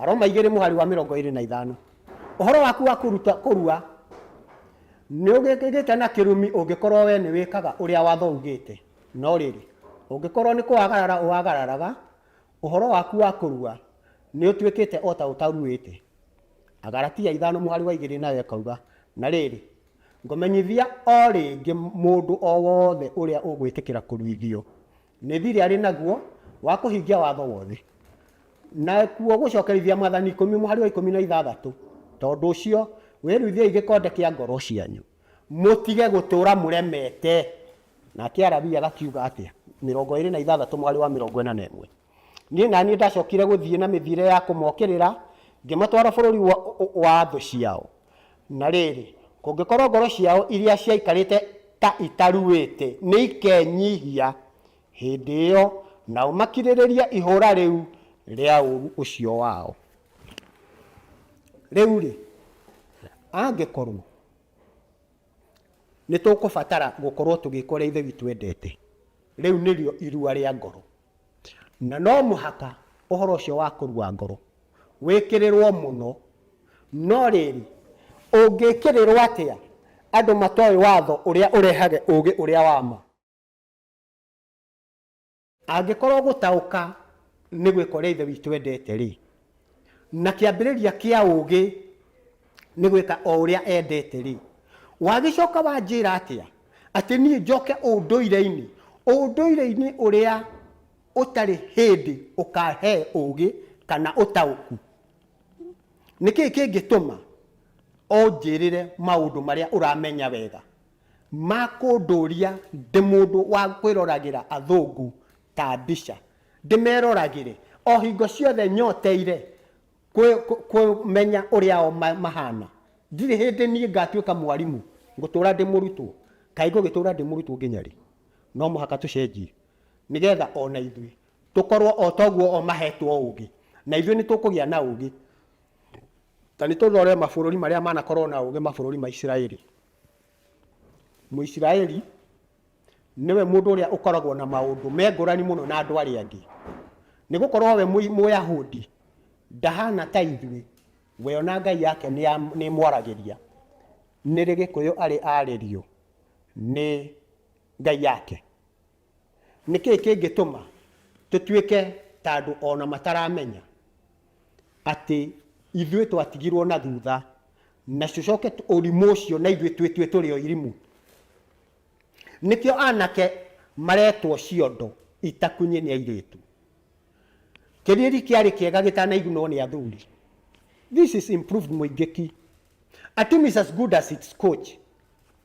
Aroma 2 mũhari wa 25. Ũhoro waku wa kũruta kũrua nĩ ũgĩte na kĩrumi ũngĩkorwo we nĩ wĩkaga ũrĩa watho ugĩte. No rĩrĩ, ũngĩkorwo nĩ kũwagarara ũwagararaga, ũhoro waku wa kũrua nĩ ũtuĩkĩte o ta ũtaruĩte. Agalatia 5 mũhari wa 2 nayo ĩkauga, na rĩrĩ, ngũmenyithia o rĩngĩ mũndũ o wothe ũrĩa ũgwĩtĩkĩra kũruithio nĩ thirĩ arĩ naguo wa kũhingia watho wothe. Nakuo gũcokerithia Mwathani ikũmi mũhari wa 16, tondũ ũcio wĩruithiei gĩkonde kĩa ngoro cianyu, mũtige gũtũũra mũremete. Nake Alawii agakiuga atĩa? 26 mũhari wa 41. Niĩ na niĩ ndacokire gũthiĩ na mĩthiĩre ya kũmokĩrĩra, ngĩmatwara bũrũri wa, wa thũ ciao. Na rĩrĩ, kũngĩkorwo ngoro ciao iria ciaikarĩte ta itaruĩte nĩikenyihia, hĩndĩ ĩyo nao makirĩrĩrie ihũra rĩu rĩa ũũru ũcio wao. Rĩu-rĩ, angĩkorwo nĩ tũkũbatara gũkorwo tũgĩka ũrĩa Ithe witũ endete, rĩu nĩrĩo irua rĩa ngoro. Na no mũhaka ũhoro ũcio wa kũrua ngoro wĩkĩrĩrwo mũno. No rĩrĩ, ũngĩkĩrĩrwo atĩa andũ matoĩ watho ũrĩa ũrehage ũũgĩ ũrĩa wa ma? Angĩkorwo gũtaũka nĩ gwĩka ũrĩa Ithe witũ endete-rĩ, na kĩambĩrĩria kĩa ũũgĩ nĩ gwĩka o ũrĩa endete-rĩ, wagĩcoka wanjĩra atĩa atĩ niĩ njoke ũndũire-inĩ, ũndũire-inĩ ũrĩa ũtarĩ hĩndĩ ũkahe ũũgĩ kana ũtaũku? Nĩ kĩĩ kĩngĩtũma ũnjĩrĩre maũndũ marĩa ũramenya wega ma kũndũria ndĩ mũndũ wa kwĩroragĩra athũngũ ta mbica, ndĩmeroragĩre o hingo ciothe nyoteire kũmenya ũrĩa o mahana? Ndirĩ hĩndĩ niĩ ngatuĩka mwarimũ, ngũtũra ndĩ mũrutwo. Kaĩ ngũgĩtũra ndĩ mũrutwo nginya rĩ? No mũhaka tũcenjie nĩgetha ona ithuĩ tũkorwo o toguo o mahetwo ũgĩ, na ithuĩ nĩ tũkũgĩa na ũgĩ. Ta nĩ tũrore mabũrũri marĩa manakorwo na ũgĩ, mabũrũri ma Isiraeli. Mũisiraeli nĩwe mũndũ ũrĩa ũkoragwo na maũndũ me ngũrani mũno na andũ arĩa angĩ, nĩ gũkorwo we Mũyahudi ndahana ta ithuĩ, we ona Ngai yake nĩ ĩmwaragĩria. Nĩ rĩ Gĩkũyũ arĩ arĩrio nĩ Ngai yake? Nĩ kĩĩ kĩngĩtũma tũtuĩke ta andũ o na mataramenya atĩ ithuĩ twatigirwo na thutha, na tũcoke ũrimũ ũcio na ithuĩ twĩtue tũrĩ o irimũ? Nĩkĩo anake maretwo ciondo itakunye nĩ airĩtu. Kĩrĩri kĩarĩ kĩega gĩtanaigunwo nĩ athuri. This is improved mũingĩki. A team is as good as its coach.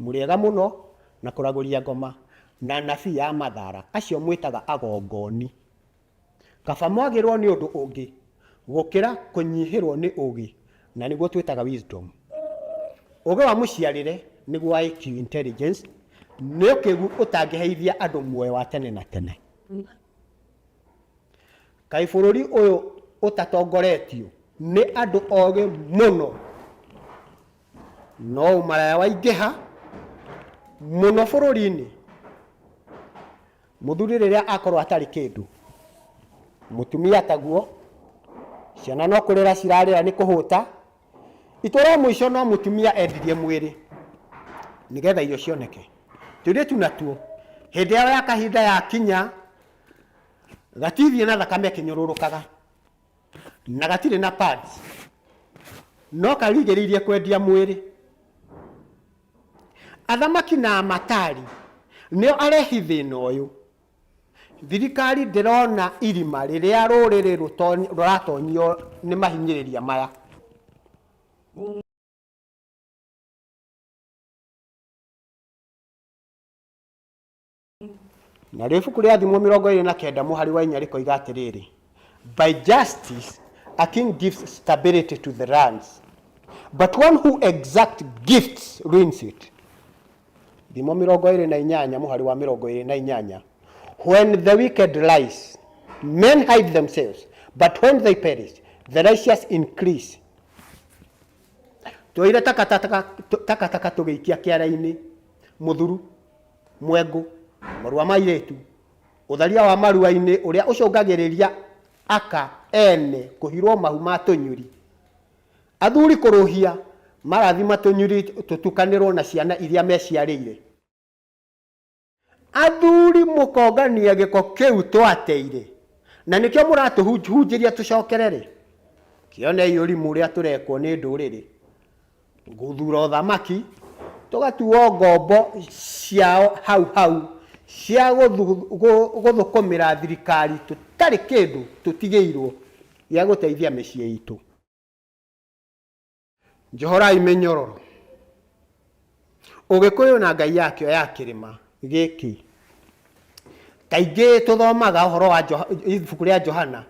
Mũrĩega mũno na kũragũria ngoma na anabii a mathara acio mwĩtaga agongoni. Kaba mwagĩrwo nĩ ũndũ ũngĩ gũkĩra kũnyihĩrwo nĩ ũgĩ na nĩguo twĩtaga wisdom. Ũgĩ wa mũciarĩre nĩguo IQ intelligence nĩ ũkĩgu ũtangĩheithia andũ muoyo wa tene na tene. Kaĩ bũrũri ũyũ ũtatongoretio nĩ andũ ogĩ mũno no ũmaraya waingĩha mũno bũrũri-inĩ. Mũthuri rĩrĩa akorwo atarĩ kĩndũ, mũtumia taguo, ciana no kũrĩra cirarĩra nĩ kũhũta, itũra mũico no mũtumia endirie mwĩrĩ nĩgetha irio cioneke. Tũirĩtu natuo hĩndĩ yao ya kahinda yakinya gatithiĩ na thakame ĩkĩnyũrũrũkaga na gatirĩ na pads no karigĩrĩirie kwendia mwĩrĩ. Athamaki na amatari nĩo arehi thĩna ũyũ. Thirikari ndĩrona irima rĩrĩa rũrĩrĩ rũratonyio nĩ mahinyĩrĩria maya. Narĩo ibuku rĩa Thimo 29 mũhari wa 4 rĩkoiga atĩrĩrĩ, By justice a king gives stability to the lands, but one who exacts gifts ruins it. Thimo 28 mũhari wa 28, When the wicked rise, men hide themselves, but when they perish, the righteous increase. Twoire takataka takataka tũgĩikia kĩara-inĩ mũthuru mwengũ, marua ma airĩtu, ũtharia wa marua-inĩ ũrĩa ũcũngagĩrĩria Aka ene kũhirwo mahu ma tũnyuri. Athuri kũrũhia marathima tũnyuri tũtukanĩrwo na ciana iria meciarĩire. Athuri mũkongania gĩko kĩu twateire na nĩkĩo mũratũhunjĩria tũcokerere. Kĩonei ũrimũ ũrĩa tũrekwo nĩ ndũrĩrĩ. Gũthura ũthamaki tũgatuo ngombo ciao hau hau cia gũthũkũmĩra thirikari tũtarĩ kĩndũ tũtigĩirwo gĩa gũteithia mĩciĩ itũ. Njohorai mĩnyororo. Ũgĩkũyũ na ngai yakĩo ya kĩrĩma gĩkĩ. Kaingĩ tũthomaga ũhoro wa ibuku rĩa Johana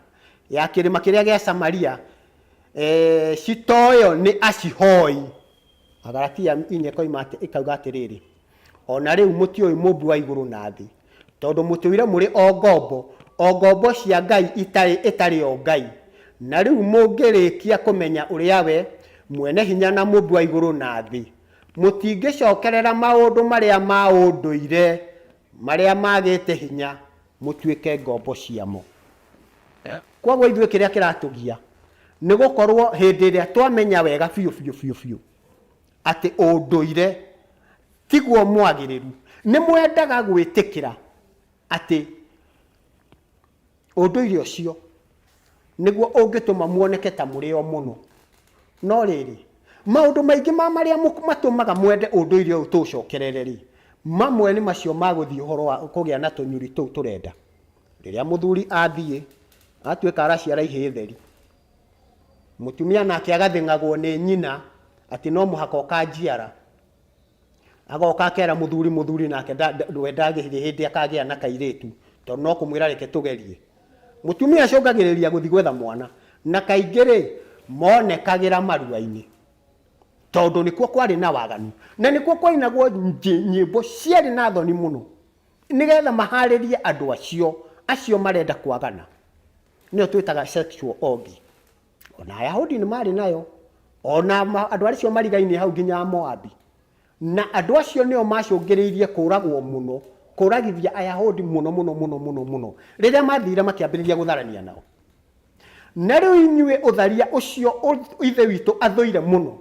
ya kĩrĩma kĩrĩa gĩa Samaria, citoyo nĩ acihoi. Agalatia inya ĩkoima atĩ, ĩkauga atĩrĩrĩ, o na rĩu mũtiũĩ mũmbi wa igũrũ na thĩ, tondũ mũtũire mũrĩ o ngombo, o ngombo cia ngai itarĩ, ĩtarĩ o Ngai. Na rĩu mũngĩrĩkia kũmenya ũrĩa we, mwene hinya na mũmbi wa igũrũ na thĩ, mũtingĩcokerera maũndũ marĩa ma ũndũire marĩa magĩte hinya, mũtuĩke ngombo ciamo. Kwoguo ithuĩ kĩrĩa kĩratũgia nĩ gũkorwo hĩndĩ ĩrĩa twamenya wega biũ biũ biũ biũ atĩ ũndũire tiguo mwagĩrĩru, nĩ mwendaga gwĩtĩkĩra atĩ ũndũire ũcio nĩguo ũngĩtũma muoneke ta mũrĩ o mũno. No rĩrĩ, maũndũ maingĩ ma marĩa matũmaga mwende ũndũire ũyũ tũũcokerere rĩ, mamwe nĩ macio ma gũthiĩ ũhoro wa kũgĩa na tũnyuri tũu tũrenda. Rĩrĩa mũthuri athiĩ, atuĩka araciara ihĩĩ theri, mũtumia nake agathĩng'agwo nĩ nyina atĩ no mũhaka ũkanjiara. Agoka akera mũthuri, mũthuri nake we ndagĩrĩ hĩndĩ akagĩa na kairĩtu, tondũ no kũmwĩra reke tũgerie. Mũtumia acũngagĩrĩria gũthiĩ gwetha mwana, na kaingĩ rĩ, monekagĩra marua-inĩ, tondũ nĩkuo kwarĩ na waganu, na nĩkuo kwainagwo nyĩmbo ciarĩ na thoni mũno. Nĩgetha maharĩrie andũ acio, acio marenda kwagana. Nĩyo twĩtaga sexual orgy. Ona Ayahudi nĩ marĩ nayo, ona andũ acio marigainie hau nginya Moabi. Na andũ acio nĩo macũngĩrĩirie kũragwo mũno, kũragithia Ayahudi mũno mũno mũno mũno mũno, rĩrĩa mathire makĩambĩrĩria gũtharania nao. Na rĩu inyuĩ ũtharia ũcio Ithe witũ athũire mũno,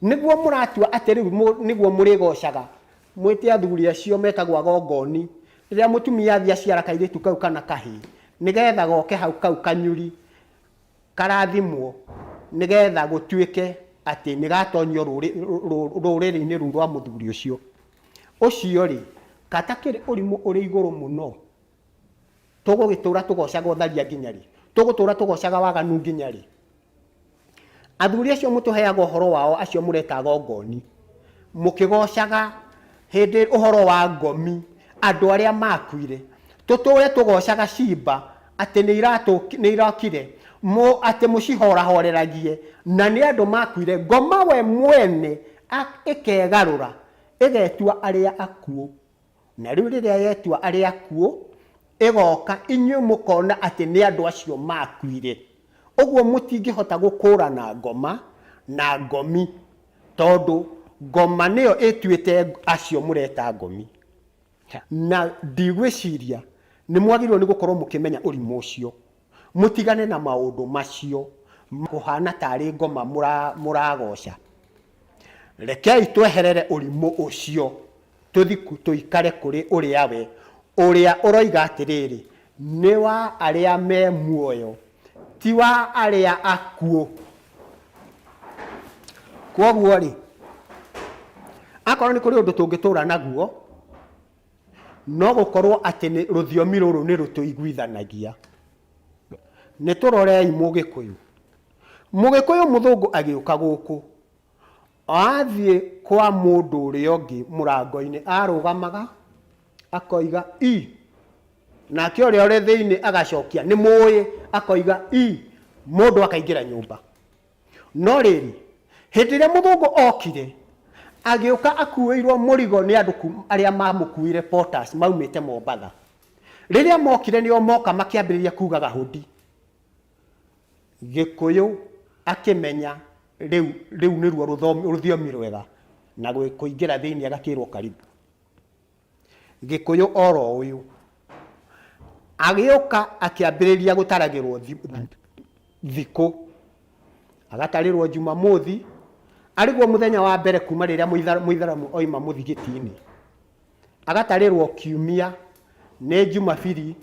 nĩguo mũratua atĩ rĩu nĩguo mũrĩgoocaga, mwĩte athuri acio metagwo agongoni, rĩrĩa mũtumia athiĩ aciara kairĩtu kau kana kahĩĩ, nĩgetha goke hau kau kanyuri karathimwo, nĩgetha gũtuĩke atĩ nĩgatonyio rũrĩrĩ-inĩ rũu rwa mũthuri ũcio. Ũcio-rĩ, katakĩrĩ ũrimũ ũrĩ igũrũ mũno? Tũgũgĩtũra tũgocaga ũtharia nginya rĩ? Tũgũtũra tũgocaga waganu nginya rĩ? Athuri acio mũtũheaga ũhoro wao acio mũreta agongoni, mũkĩgocaga hĩndĩ ũhoro wa ngomi andũ arĩa makuire, tũtũre tũgocaga cimba atĩ nĩ irokire, atĩ mũcihorahoreragie na nĩ andũ makuire, ngoma we mwene ĩkegarũra ĩgetua arĩa akuũ. Na rĩu rĩrĩa yetua arĩa akuũ, ĩgoka, inyuĩ mũkona atĩ nĩ andũ acio maakuire. Ũguo mũtingĩhota gũkũũrana ngoma na ngomi, tondũ ngoma nĩyo ĩtuĩte acio mũreta ngomi. Na ndigwĩciria nĩ mwagĩrĩirwo nĩ gũkorwo mũkĩmenya ũrimũ ũcio. Mũtigane na maũndũ macio kũhana tarĩ ngoma mũragoca. Rekei tweherere ũrimũ ũcio tũthi tũikare kũrĩ ũrĩa we, ũrĩa ũroiga atĩrĩrĩ, nĩ wa arĩa me muoyo, ti wa arĩa akuũ. Kwoguo-rĩ, akorwo nĩ kũrĩ ũndũ tũngĩtũra naguo, no gũkorwo atĩ nĩ rũthiomi rũrũ nĩ rũtũiguithanagia. Nĩ tũrorei Mũgĩkũyũ. Mũgĩkũyũ mũthũngũ agĩũka gũkũ, athiĩ kwa mũndũ ũrĩa ũngĩ mũrango-inĩ arũgamaga akoiga i, nake ũrĩa ũrĩ thĩinĩ agacokia nĩ mũĩ, akoiga i, mũndũ akaingĩra nyũmba. No rĩrĩ, hĩndĩ ĩrĩa mũthũngũ okire, agĩũka akuĩirwo mũrigo nĩ andũ arĩa mamũkuire porters maumĩte Mombatha. Rĩrĩa mokire nĩo moka makĩambĩrĩria kugaga hũndi. Gĩkũyũ akĩmenya rĩu rĩu nĩruo rũthiomi rwega na kũingĩra thĩinĩ agakĩrwo karibu. Gĩkũyũ oro ũyũ. Agĩũka akĩambĩrĩria gũtaragĩrwo thikũ, agatarĩrwo Jumamothi arĩguo mũthenya wa mbere kuma rĩrĩa mũithĩramu oima mũthigiti-inĩ, agatarĩrwo kiumia nĩ Jumabiri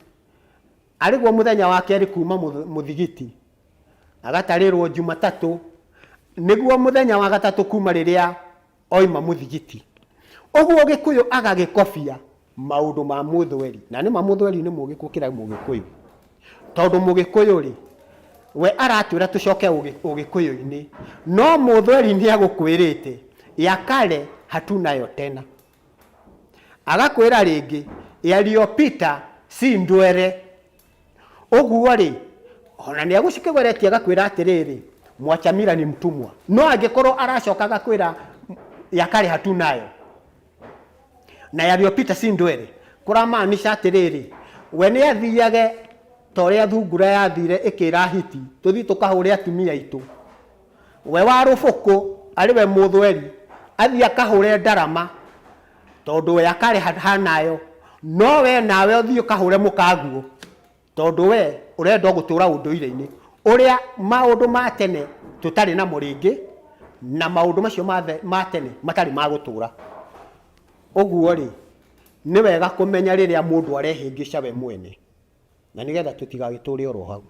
arĩguo mũthenya wa kerĩ kuma mũthigiti, agatarĩrwo Jumatatũ nĩguo mũthenya wa gatatũ kuma rĩrĩa oima mũthigiti. Ũguo Gĩkũyũ agagĩkobia maũndũ ma mũthweri. Na nĩma mũthweri nĩ mũgĩ gũkĩra mũgĩkũyũ. Tondũ mũgĩkũyũ rĩ, we aratwĩra tũcoke ũgĩkũyũ-inĩ. No mũthweri nĩ agũkwĩrĩte ya kale hatunayo tena. Agakwĩra rĩngĩ yaliyopita si ndwere. Ũguo rĩ, ona nĩ agũcikĩgoretie agakwĩra atĩrĩrĩ, mwacha mila ni mtumwa. No angĩkorwo aracoka agakwĩra ya kale hatunayo na yaliyopita si ndwere, kũramaanisha atĩrĩrĩ, we nĩ athiage ta ũrĩa thungura yathire ĩkĩra hiti, tũthiĩ tũkahũre atumia aitũ. We wa rũbũkũ arĩ we mũthweri athiĩ akahũre ndarama tondũ we akarĩha hanayo no we nawe ũthiĩ ũkahũre mũkaguo tondũ we ũrenda o gũtũra ũndũire-inĩ ũrĩa maũndũ ma tene tũtarĩ namo rĩngĩ na maũndũ macio ma tene matarĩ ma gũtũra. Ũguo rĩ, nĩ wega kũmenya rĩrĩa mũndũ arehĩngĩca we mwene na nĩgetha tũtigagĩtũre oro hau.